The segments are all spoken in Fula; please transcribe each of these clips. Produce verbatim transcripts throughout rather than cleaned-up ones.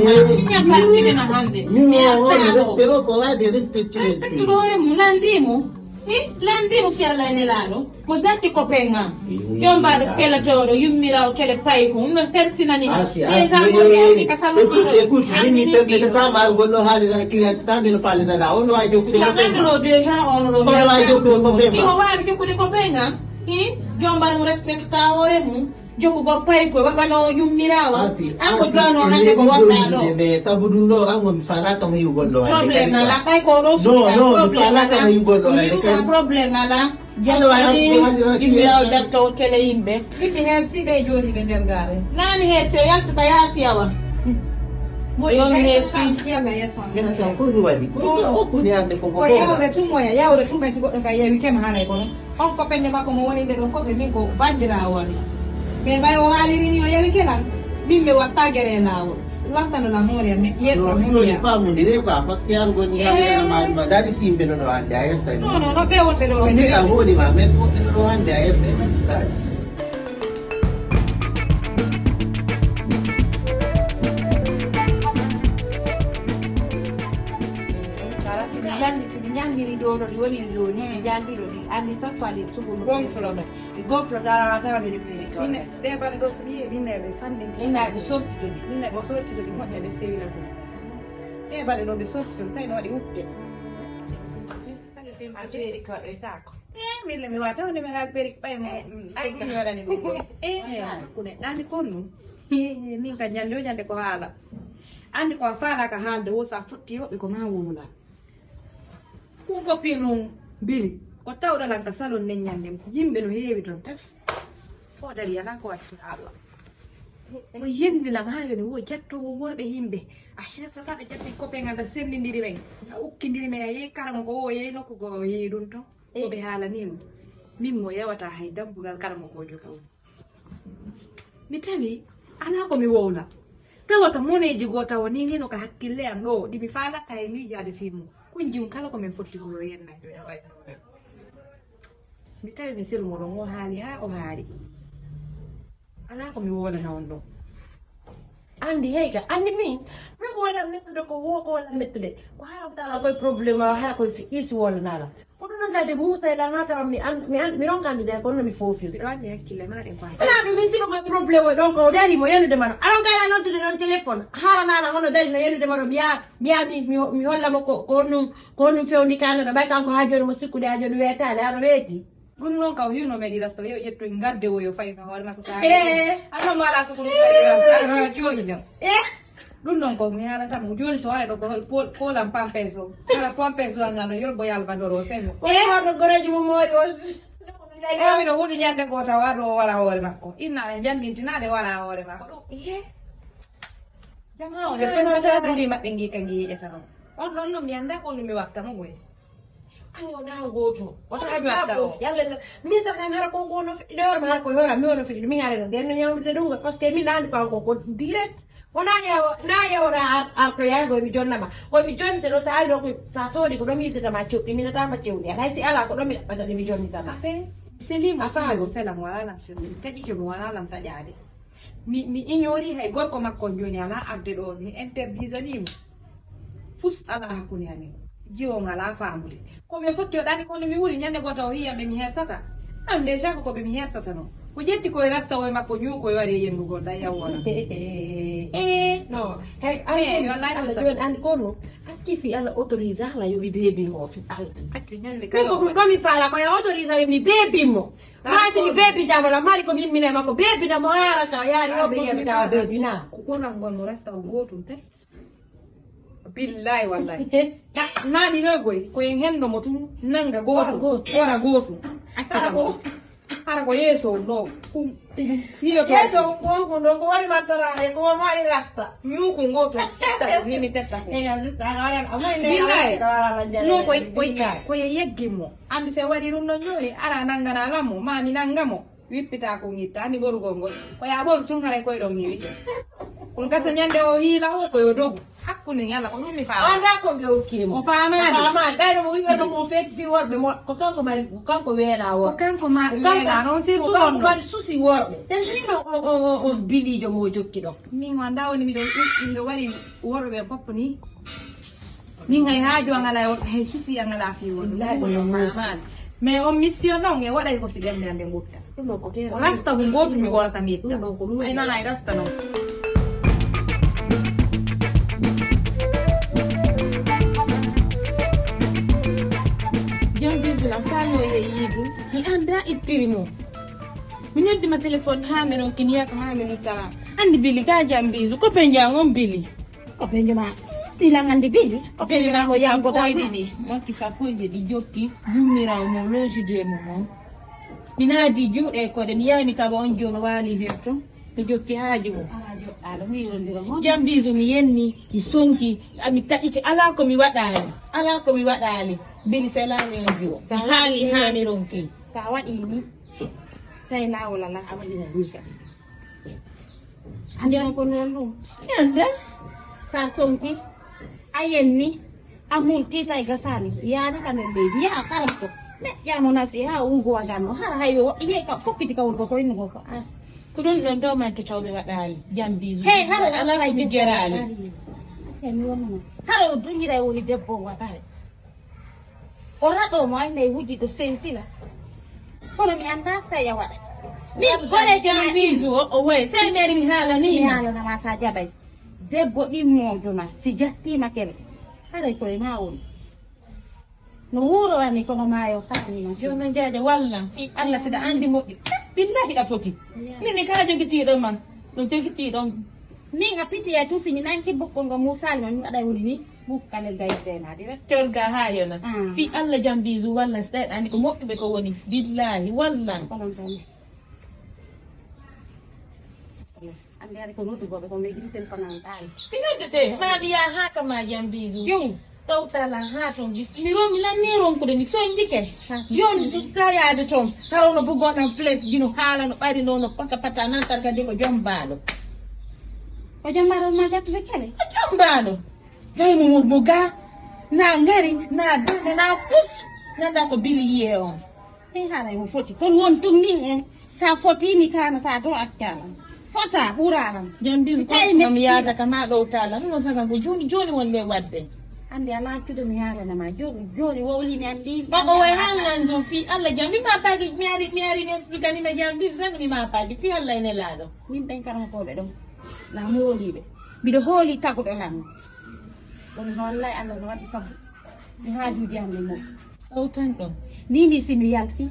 Ñaɓɓal tigi no hannde. Min o woni respect o ko waade respectude. Respectude hoore mum, lanndii mo. Hi, lanndii mo fiyalla e nelaaɗo. Mo datti ko peŋŋa. Jombaaɗo kelotooɗo, yummiraawo kele payko. Ɗum ɗon tersinani. Déjà mo mi arti ka salon. Écoute, écoute, min mi perde le temps, maa goɗɗo haalira client, tan mino faalidana. On waawi jokkude mo peŋŋa. Ngannduɗo déjà on ɗo. On waawi jokkude mo peŋŋa. Si mo waawi jokkude ko peŋŋa. Hi, jombaaɗo mo respecta hoore mum. Jogo goppa e ko waɗano yummirawa. An ko joano hande ko waɗɗa ɗo. Mais tabu ɗum ɗo an mi fala kam yiwgol ɗo. Problème ala kay ko ɗo. Non, non, mi fala kam yiwgol ɗo. Problème ala. Jattiri yummirawo jatto kele yimɓe. Ɓiɓɓe heen si ɓe jooɗi ɓe nder gaare. Nani heen si o yaltuka yaasi awa. Mo yomi heen si. Gana tan fof mi waɗi. Ko ko okkuni hande ko ko. Ko yawre tummoya, yawre tummoya si goɗɗo ka yewi kema haanay kono. On ko peñe makko mo woni nde ɗon fof, min ko banndiraawo am. Mais ɓay o haaliri ni o yewi kelal, min mi watta gere e laawol. Mi wattano lam hoore am, mi yetta mo. Ɗo ɗo ɗi famondire quoi, parce que an goni haalirana ma ɗum a daɗi si yimɓe no ɗo hannde a yetta. Non, non, non, ɓe wonɓe ɗo ɓe. A hoɗi ma, mais ko ɓe ɗo hannde a yetta. Kala si mi yandi, si mi ñangiri ɗo ɗo ɗi woni ɗo ni, ɗi jandi ɗo ɗi andi sappo ali sugu ɗo. Gonflo ɗo. Ɗi gonflo dara wa tawa ɓe ɗi piri to. Minne ɗe bale ɗo so ɓiye minne ɓe fande. Minna ɓe sorti to ɗi. Minna ɓe sorti to ɗi moƴƴa ɓe sewina ɗum. Ɗe bale ɗo ɓe sorti to ɗi tawi no waɗi wutte. A jeeri ko ɓe tako. Eh, mille mi wata wonde mi haa beri ɓay mo. Ay ko mi waɗani ɗum ɗo. Eh, kune ɗandi kon ɗum. Min ka ñande o ñande ko haala. Andi ko a faalaka haalde wo sa fotti woɓɓe ko ma wowla. Kun ko pir nun biri ko tawɗalan ka salon nden ñande yimɓe no heewi ton tef. Ko dari ala ko watti Allah. Ko yimɓe lan haa woni wo jattowo worɓe yimɓe. A hirsata ɓe jatti kope nganda sendindiri men. A ukkindiri men a yehi karamo ko wo yehi nokku go o yehi ɗum ton. Ko ɓe haalani mo. Min mo yewata hay dambugal karamo ko joga. Mi tawi alaa ko mi wowla. Tawa ka moneeji goo tawa ni ni no ka hakkille am ɗo ɗi mi faalata e miijaade fii mum. Kunjum kala ko min fotti ko yo yennanjo e wayno. Mi tawi mi selu mo ɗon o haali haa o haali. Alaa ko mi wowlana on ɗo. Anndi hey ka anndi min min ko waɗa mettude ko wo ko waɗa mettude ko haa ko tala koye problème o haa koye fi isi wala nala. Ko ɗum noon tawde Moussa e Lamata on mi an mi an mi ronka anndude hay kono mi foofiri. Miɗo anndi hakkille ma ɗen ko a. Alaa ɗum min siko koye problème o ɗon ko o dari mo yenude ma ɗo aron kala noddude ɗon téléphone haalanaala hono dari no yenude ma ɗo mi yaha mi yaha mi mi mi holla mo ko ko honɗum ko honɗum fewndi kanoɗo ɓay kanko haa jooni mo sikkude haa jooni weetaali aɗa weeti. Ɗum noon kam hino meɗi rasta yo ƴettu ngadde o yo fayi ka hoore makko sa. Alaa mo alaa soko ɗum fayi rasta aɗa jooɗi ɗon. Ɗum noon ko mi haalata mo jooni so wara ɗo ko hol pol- polam pampes o kala pampes o ngal no yolbo yalbandoro seno. O yewata goroji mum moori o. Ewa miɗo wuɗi ñande goo tawa ɗo o wara hoore makko innaɗe janndintinaɗe wara hoore makko ɗum. Jama o heɓanata ɓuri maɓɓe ngi ka ngi yiƴata ɗon. On ɗon no mi annda ko mi watta mo goy. Ani o nawa gooto o tawa mi watta o. Yalla min sa kan hara ko ko no fiɗi ɗo ma hara ko hora mi wono fiɗi min hara no den no ñawde ɗum parce que min nani ko ko ko direct. Wona yewo na yewoɗa arto yahay koye mi jonnama koye mi jonte ɗo sa ari ɗo ko sa soodi ko ɗo mi yiddata ma cewɗi minata ma cewɗi aɗa hay si ala ko ɗo mi ɗaɓɓata ɗe mi jonnitama. Selima a faami sela mo wala lan selima taƴijo mo wala lan taƴade. Mi mi ignori hay gorko makko on joni ala arde ɗo mi interdisani mo. Fus ala hakkunde amin. Jiwo ngala famude. Ko ɓe fotti o ɗani kono mi wuli ñande goto o hiyamɓe mi hersata. An déjà ko koɓe mi hersata noon. Ko ƴetti koye rasta o e makko ñuuko yo ari e yennugol da yawwona. Eh, no hey ari eh, yo Allah Allah sa- Joni an kono. Acci fi Allah autorise ala yo mi beebi mo fi Allah. Acci ñande kala ko ɗum ɗo mi faala ko e autorise yo mi beebi mo. Maati mi beebi jamala mari ko min mine makko beebi na mo ara sa yaari o beebi na beebi na. Ko kono an gol mo rasta o gotum te. Billahi wallahi. Naani noy goy ko en henno mo tun nanga goto ora goto. Accata mo. Hara ko yeeso no kum. Yeeso ko ko no ko wari matara e ko wari rasta. Ñuuku ngoto. Ni mi tetta ko. E na zita wala amay ne. Billahi. No koy koy koy yeggi mo. Andi se wari ɗum no ñoy ara nangana lamo mani nangamo. Wippita ko ngitta, andi ɓorugol ngol. Ko ya ɓoru tun haray koye ɗon ngiwi. Ɗum gasa ñande o hiila o ko yo dogu. Hakkunde ñala ko ɗum mi faama. Anda ko ɓe okki mo. O faamaani. O faamaani. Ɓayno mo wiɓe ɗum o fetti fi worɓe mo. Ko kanko mari, ko kanko weela worɓe. Ko kanko ma-, ko kanko weela, noon surtout ko kanko noon. Mari susi worɓe. Ten so yimɓe o, o, o, o biliijo mo jokki ɗon. Min o anda woni miɗo, miɗo waɗi worɓe ɓe fof ni. Min hay haaju an alaa, hay susi an alaa fii won. Wallaahi, ɗum non faamaani. Mais on mission ɗon e waɗay ko si ɓernde an ɓe ngutta. Ɗum non ko teera. Ko rasta ko ngootu mi worata mi itta. Ɗum non ko ɗum. Ay nana ay rasta non. Jam bisu lam fano ye yidu. Mi anda ittiri mo. Mi noddi ma téléphone haa mi ronki mi yaka haa mi nutta ma. Andi bili ka jam bisu. Ko penja on bili. Ko penjo ma, si langandi bili. Ko penjo ma ko yango ko ɗiɗi. Makki sappo e ɗiɗi jokki, yummiraawo mo, loge de mo on. Mi naadi juuɗe e koɗe, mi yahi mi tawa on jono waali her ton. Mi jokki haaju mo. Jam bisu mi yenni, mi sonki, a mi taƴike, alaa ko mi waɗaali. Alaa ko mi waɗaali. Bili selaani on juwo. Mi haali haa mi ronki. Sa waɗi ni, tawi laawol alaa, a waɗira ni kadi. Andi on ko noon ɗum. Ande. Sa sonki, a yenni, a multi tay gasani. Yaade ka nder leydi, yaa kala to. Neƴƴamo nasi haa ungo waganno. Hara hay wo, iye ka fokkiti ka wurgo ko innugo ko as. Ko ɗum ɗon ɗo manke tawɓe waɗaali. Jam bisu. Hey, hara alaa mi jeraali. Hey, mi wonno. Hara o duñiray woni debbo waɗaali. O raɗo mo ay nay wujji ɗo sensila. Kono mi anndaa so tawi a waɗa. Min gole jam bisu o, o woy. Sey meri mi haalani. Mi haalana ma sa jaɓay. Debbo ɗimmo joma si jattiima kele. Haray koye ma woni. No wuuro wani kono maayo faani ma. Jono jaaja wallan. Fi Allah siɗa anndi moƴƴi. Billahi ɗa foti. Nini ka jogitiiɗo ma. No jogitiiɗon. Min a piti e tusi mi nanki bukko ngo musali ma mi waɗay woni ni. Bukkale gayde ma dire. Tolga haa yona. Ah. Fi Allah jam bisu wallan si tawi anndi ko moƴƴuɓe ko woni. Billahi wallan. Kono tan. Andi ari ko noddu goɓe ko mi yiɗi téléphone an ɗaali. Mi noddete, ma mi yaha haa ka ma jam bisu. Jom. Ɗowtala haa ton gis. Mi ron, mi lanni ronkude, mi sonjike. Jooni mi susta yaade ton. Taw no bugoɗam fles jino haala no ɓari no, no pata pata nan targa de ko jom baalo. Ko jom baalo ma jattude kele? Ko jom baalo. Sai mo mo ga. Na ngari, na dande, na fus. Nanda ko bili yiye on. Min haray mo foti. Kono won tum min en. Sa foti mi kanata do accalam. Fota ɓuralam. Jam bisu ko mi yaada kama ɗo tala. Mo saka ko joni joni wonde wadde. Andi ala tudo mi yaada na ma joni joni wowli mi andi. Bako way hannan zo fi Allah jam mi ma pagi mi ari mi ari mi explica ni ma jam bisu mi ma pagi fi Allah ene lado. Min ben kan ko be do. Na mo woli be. Bido holi tagudo nan. Kono wallahi Allah no wadi sabu. Mi haajuuji am ɗi moƴƴi. Ɗowtan ɗon. Ni ni si mi yalti.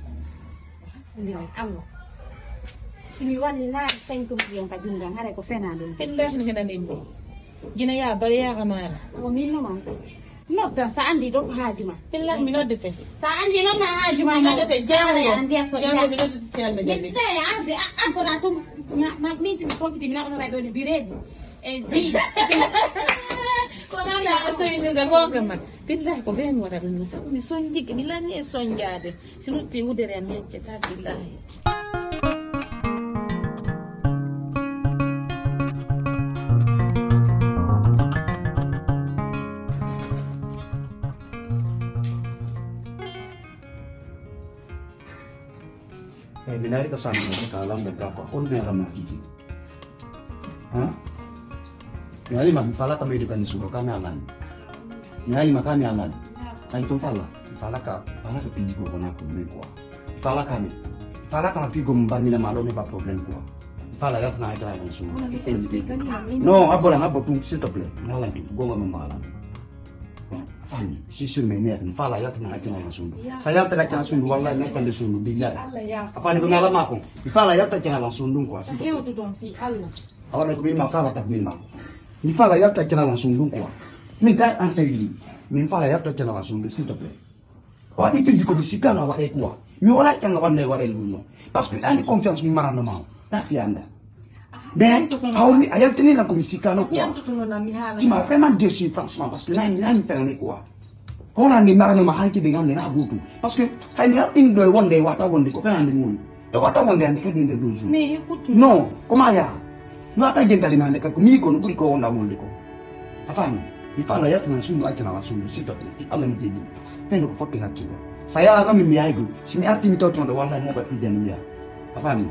Mbiyan Allah. Si mi walli naari cinq million ka junngo am, haray ko fenaande mi. Billahi no henani mi. Gina ya bari ya amana. Ko min no man. Noddan sa andi ɗo ko haaju ma. Billahi mi noddete. Sa andi noon na haaju ma. Mi noddete jango. Andi so jango mi noddete si Allah jalli. Min tawi arde an ko na tum. Na na min si mi konti mi na on ray ɗo ni bireeji. E zi. Ko nana a soynirga goonga ma. Billahi ko ɓeen wara ɗum no sabu mi sonjike mi lanni e sonjaade. Si lutti wudere am yeccata billahi. Eyi mi naari ka sambi ka lambe ka ko on ne rama kiki. Ha? Mi ari ma mi fala ka mi de kan suro ka mi alan. Mi ari ma ka mi alan. Kan tun fala. Fala ka. Fala ka pindi ko kona ko me ko. Fala ka mi. Fala ka ma pigo mbar mi na malo me ba problem ko. Fala ya na ita na suro. No abola na botum s'il te plaît. Mala mi gonga mo mala. Fami si sur me ne mi fala ya na ita na suro. Sa ya ta ka suro wallahi na kan suro billahi. Afani ko mala ma ko. Fala ya ta na suro ko. Hewtu ton fi Allah. Awa ko mi ma kala ta mi ma. Mi fala ya ta na suro ko. Mi dai an tawi. Mi fala ya ta na suro s'il te plaît. O waɗi piji ko mi sikkano a waɗay quoi. Mi wala ƴanga wannde waɗay ɗum non. Parce que ɗani confiance mi marano ma o. Tafi anda. Mais hawmi a yaltini lan ko mi sikkano quoi. Tu m'as vraiment déçu franchement parce que nani nani fenani quoi. Hola ni marano ma hanki ɓe gande na gotum. Parce que hay mi haɓɓini ɗo e wonde e wata wonde ko fenande mi woni. E wata wonde hannde kadi nde ɗo jour. Mais écoute. Non, comment ya? No ata jentali ma hannde kadi ko mi ko no ɓuri ko wonda wonde ko. A faami? Mi faala yaltana suudu, accana suudu, s'il te plaît. Fi Allah mi jeeji. Fendo ko fotti hakkilo. Sa yaara mi mi yaydu. Si mi arti mi tawto ɗo wallahi mo ba tijani mi ya. A faami?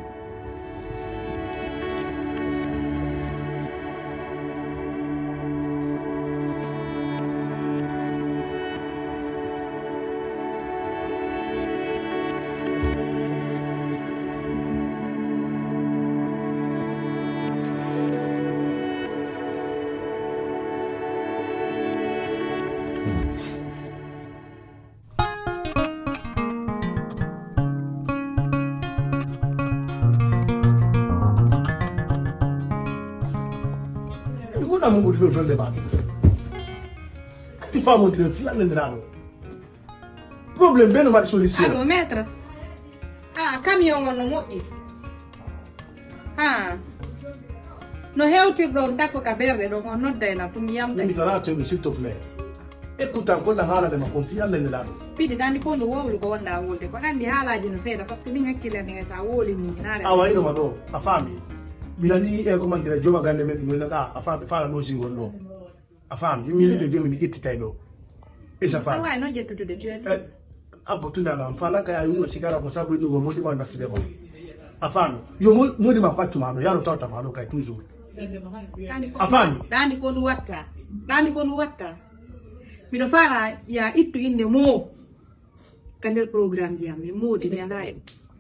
Ɗum ko ɗam woni ɗo fewde baɗo. Ɗum faamodire fiya ndendiraaɗo. Problème ɓe no mbaɗi solution. Allo, maître. Ah, camion on no moƴƴi. Ah. No hewtirɗon takko ka berɗe ɗon, on nodda en a tun yamta. Min tara to mi, s'il te plaît. Écoute encore la haala de ma kon fi Allah ne laɗo. Pidi dandi ko ndo wowlu ko wonda wolde. Ko andi haalaaji no seeɗa, parce que min hakkille ne sa woli mum, naare. Awa ino ma ɗo, a faami. Mi nani e comment dire, jooma gande men, mi nana, a faami, faala no singol ɗo. A faami, min ɓe jomi mi ƴettitay ɗo. Esa faami. Awa no ƴettude jooni. Eh, abbo tunda lan, faala ka ya yugo sigara ko sabu ɗum mo sima na fide ko. A faami. Yo mo, mo di ma paccu ma ɗo, yaro tawta ma ɗo kay toujours. A faami. Dandi ko ɗum watta. Dandi ko ɗum watta. Miɗo faala ya ittu inde mo. Ka nder programme ji am, mi moodi, mi alaa e.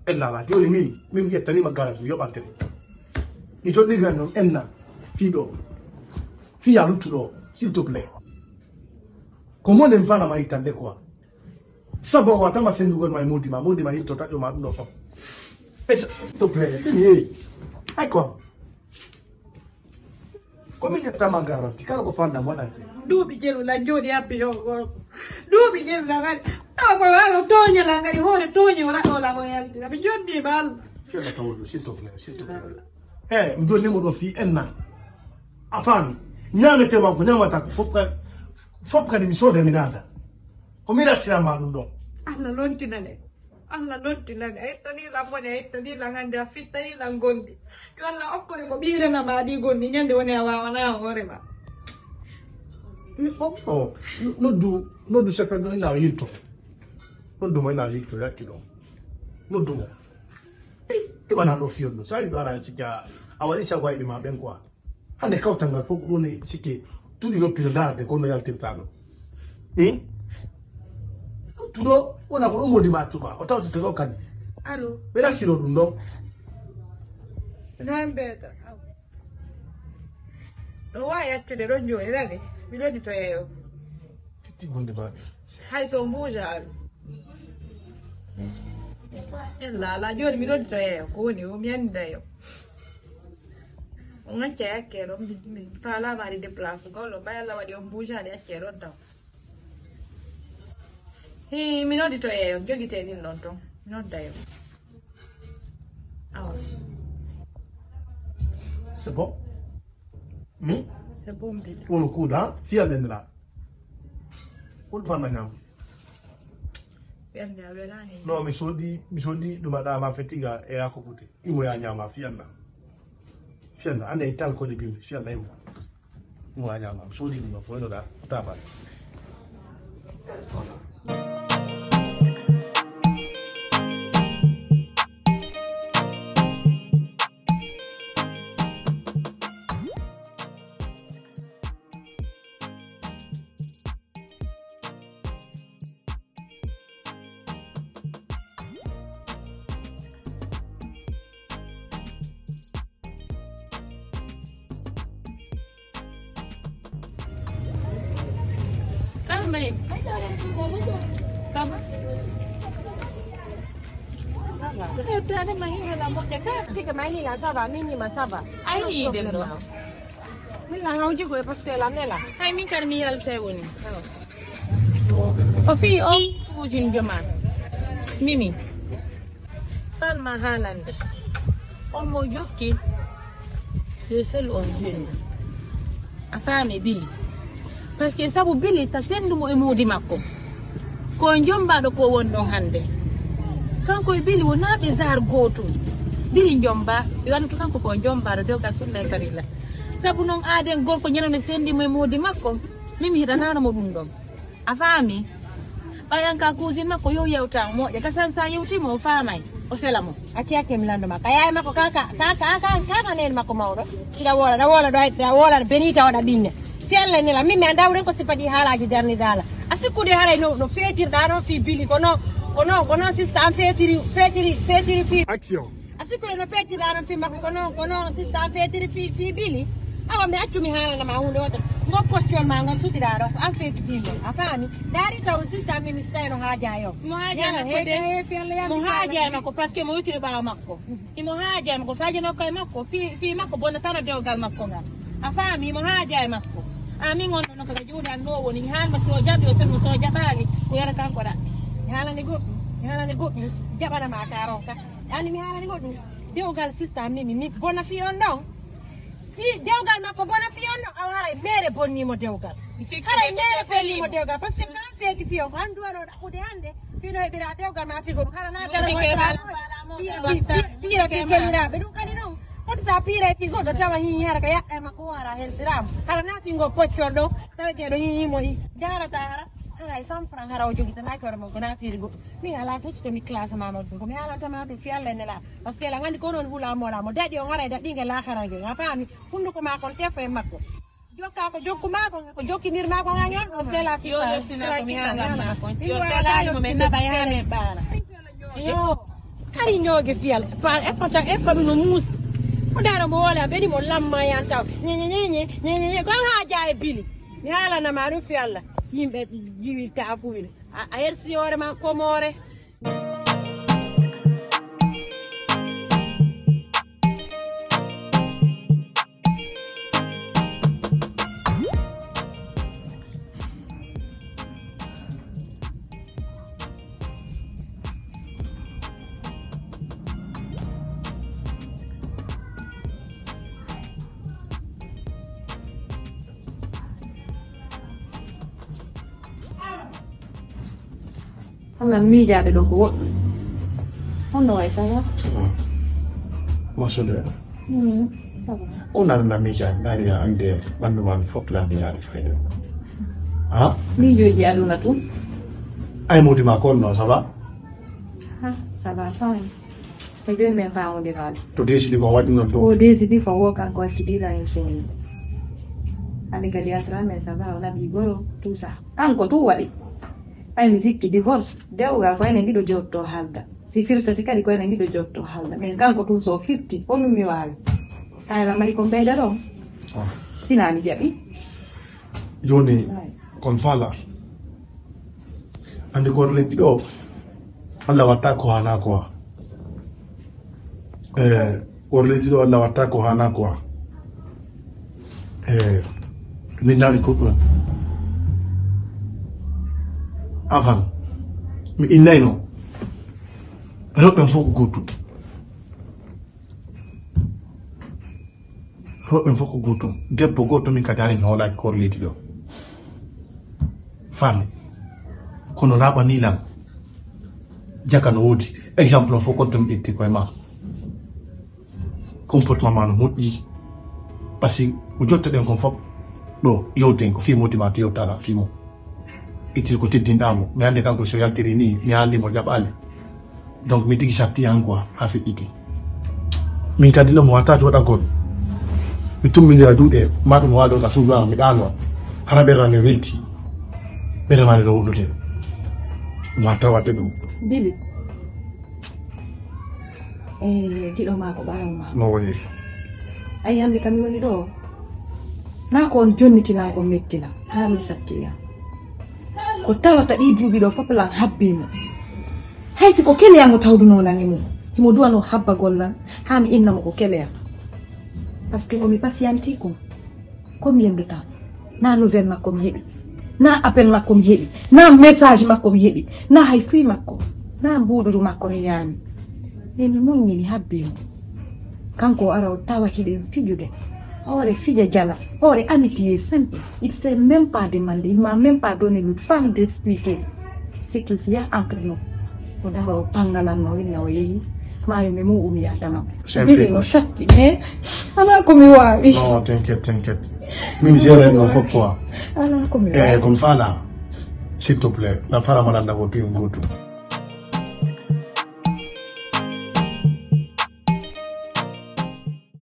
Ella la, jooni min, min ƴettanima garanti, mi yoɓante ɗum. Mi joɗɗiran noon enna, fii ɗo, fii a luttuɗo, s'il te plaît. Ko moɗen faalama ittande quoi. Sabu o watama sendugol ma e moodi ma, moodi ma yetto taƴo ma ɗum ɗo fof. Et s'il te plaît, ɗum yeeyi. Hay quoi. Ko min ƴettama garanti, kala ko fandam waɗante. Duuɓi jeɗu lan jooɗi abbi yo gorko. Duuɓi jeɗu lan kadi. Tawa ko wano tooña lan kadi, hoore tooñe o raɗo lan o yaltira. Mi jonni ma Allah. Seeɗa tawol ɗo, s'il te plaît, s'il te plaît. Eh, mi jonni mo ɗo fii enna. A faami? Ñaamete ma ko ñaamata ko fof ka-, fof kadi mi sooda mi naata. Ko mi rassira ma ɗum ɗon. Allah lontinane. Allah noddi lan, a ittani lan mone, a ittani lan hannde, a fittani lan gonɗi. Yo Allah okkore ko ɓiirana ma ɗi gonɗi, ñande woni a waawana hoore ma. Mi fof o, noddu, noddu chauffeur ɗo ina yilto. Noddu mo ina yilto, yakki ɗo. Noddu mo. Ey, iɓana ɗo fiyol ɗo. Sa yiɗo ara sikki a, a waɗi sago ayɓe ma ɓen quoi. Hannde kawtal ngal fof ko ɗum e sikke tuuɗi noppi no ndaarde ko no yaltirta ɗo. Hin? Tuɗo wona ko ɗo moodi ma tuba, o tawtete ɗo kadi. Allo. Ɓe rasiro ɗum ɗon. Nan beeta. Ɗo waawi accude ɗon jooni nani. Mi lodi to yeeyo. Titti gonɗi baɗi. Hay so mbuuja alu. Ella ala jooni mi lodi to yeeyo. Ko woni o mi annda yo. On acca yakke ɗon, mi, mi faalama ari déplace gol, on mbaɗi Allah waɗi on buujaɗi acce ɗon taw. Hi, mi noddi to yeeyo, jogite ɗin ɗon ton. Mi nodda yo. Awa. C'est bon? Hmm? C'est bon, mbiɗa. Won kuuda, fiya ɓendira. Won fanna ñam. Ɓernde a welani. Non, mi soodi, mi soodi ɗum aɗa ma fetiga e yako kute. Imo ya ñaama fiyanna. Fiyanna, ande e tal ko de bimbi, fiyanna imo. Imo ya ñaama, mi soodi ɗum ɗo, foyno da, tabal. Almay. Ça va? Ça va. Eh, tane ma hina la mo de ka. Tika ma hina, ça va, mini ma, ça va. Ay, ni dem do. Min na ngawji ko e parce que la nela. Ay, min kadi mi yaltay woni. O fii o wujin joma. Mimi. Fan ma haalande. On mo jokki. Yo sel on jinna. A faami bili. Parce que sabu bili ta sendu mo e moodi makko. Ko jombaɗo ko won ɗon hannde. Kanko e Bili wonaa ɓe genre gootum. Bili jomba, ɓe wano to kanko ko jombaɗo dewgal sunna e farilla. Sabu noon aaden gorko ñande sendi mo e moodi makko, min mi hiɗanaano mo ɗum ɗon. A faami? Ɓay an ka cousine makko yo yewta mo moƴƴa, ka san sa yewti mo o faamay, o sela mo. A ciyake mi lando makko. A yaay makko ka, ka, ka, ka, ka, ka, ka neen makko mawɗo. Ina wola, na wola ɗo, na wola Benita waɗa ɓinne. Felle nela, min mi anndaa wuren ko sippa ɗi haalaaji darnidaala. A sikkude haray no, no feetirɗa noon fii Bili, ko noon, ko noon, ko noon sista an feetiri, feetiri, feetiri fii. Action. A sikkude no feetirɗa noon fii makko, ko noon, ko noon sista an feetiri fii, fii Bili. Awa mi accu mi haalana ma huunde wotere. Ngol poccol ma ngol sutiɗa ɗo, ko an feeti fii ngol. A faami? Ndaari taw sista an mi mi sitay no haaja yo. Mo haaja Yala, makko he, de. He, felle yam Mo mi haaja haalana. Makko, parce que mo yotiri ɓaawo makko. Imo haaja makko, so haajanoo koye makko, fii, fii makko bonnatano dewgal makko ngal. A faami, imo haaja e makko. A min on ɗon kaka juuɗe an ɗo woni, mi haalma si o jaɓi, o sonno, so o jaɓaali, ko yara kanko ɗa. Mi haalani goɗɗum, mi haalani goɗɗum, jaɓana ma ka ronka. Ani mi haalani goɗɗum, dewgal sista mimi, mi bona fii on ɗon. Fii dewgal makko bona fii on ɗon, aw haray mere bonni mo dewgal. Mi sikki Haray ko mere bonni mo dewgal, parce que kan feeti fii on, ko an duwano ɗaɓɓude hannde. Fino heɓira dewgal ma figo ɗum hara na dara piira fi keliraaɓe ɗum kadi ɗum foti sa piira e fi goɗɗo tawa hiñi hara ka yaɓɓe makko o hara helsiraama hara na fingo poccol ɗo taweteeɗo hiñi mo darata hara hara e cent franc hara o jogitanaki hoore makko na fiiri goɗɗo min ala fof ko mi classe mama ɗum ko mi haalantama ɗum fi allah e nela parce que la gandi ko noon hula mola mo daɗi on hara e daɗɗinge lakarage a faami hunduko ma kon tefo e makko Jokka ko jokku maa ko ko jokkinir maa ko haa ñoon o sela si yo yostina ko mi haalan maa kon si o selaali mo men naɓa e haa men ɓaara yo kari ñooge fiyal pa e pata e faɗu no muusi o daara mo wole a ɓeni mo lamma yan taw ñeñeñeñe ñeñeñe ko haa jaa e bili mi haalana ma ɗum fi allah yimɓe jiwi taafuwil a hersi hoore ma komoore Hono miijaade ɗo ko woɗɗum. Honno wayi ça va? Ça va. Machallah. Mm, ça va. On a la miijaade, ndaari a annde ɓanndu ma fof la miijaade fayda. Ha? Miijooji aduna tun. Ay modi ma kon no, ça va? Ha, ça va, fine. Ko jooni men faamude faade. To décidi ko waɗi noon ɗo. Ko décidi ko wo kanko accidi la en soni. Ani kadi altra men ça va, on a bi goro, tout ça. Kanko tu waɗi. Ay mi sikki divorce dewgal ko enen ɗiɗo jotto halda si firtati kadi ko enen ɗiɗo jotto halda min kanko tun so firti honum mi waawi hayla mari ko mbeyda ɗon sina mi jaɓi joni kon fala andi goto leddi ɗo allah watta ko hana ko wa Eh, worleeji ɗo Allah watta ko hana quoi. Eh, min nani ko ɗum. Avant, mi innayno. Rewɓe fof ko gotum. Rewɓe fof ko gotum. Debbo goto min kadi hari mi hoolaki koor leydi ɗo. Fami. Kono raɓani lan. Jaka no wodi. Exemple on fof ko ɗum ƴetti koye ma. Comportement ma no moƴƴi. Parce que ko jottoɗen kon fof ɗo yewten ko fii moodi ma to yewtala fii mum. Ittiri ko teddinɗa mo. Mi hannde kanko so yaltiri ni mi haalni mo jaɓaali. Donc mi digi satti han quoi ha feƴƴiti. Min kadi ɗo mi wata joɗagol. Mi tumminira juuɗe ma ɗum waɗo ka suudu am mi ɗaano. Hara ɓerra ne welti. Ɓerra ma ne ɗo wullude. Mi wata waɗde ɗum. Bili. Eh, giɗo ma ko ɓaawo ma. No wayi. Ayi hannde kam mi woni ɗo. Na ko on jonnitina ko mettina ha min satti yam. Ko tawata ɗi duuɓi ɗo fof lan habbi mo. Hay si ko keleya mo tawduno lan e mum. Himo duwano habbagol lan ha mi inna mo ko keleya. Parce que ko mi pasiyanti kon. Combien de temps? Na nouvelle makko mi heɓi. Na appel makko mi heɓi. Na message makko mi heɓi. Na hay fii makko. Na mbuuɗuru makko mi ñaami. Mais mi muññini habbi mo. Kanko o ara o tawa hiɗen fijude. Hoore fija jala. Hoore amitié simple. Il sait même pas demander. Il m'a même pas donné le temps d'expliquer ce qu'il y a entre nous. Ko daro o pangalan no winna o yehi. Maayo mi mu'umi adama. Bili no satti, mais alaa ko mi waawi. Non, t'inquiète, t'inquiète. Min géré no fof quoi. Alaa ko mi waawi. Eh, comme ça là, s'il te plaît, la fara malanda ko pin goto.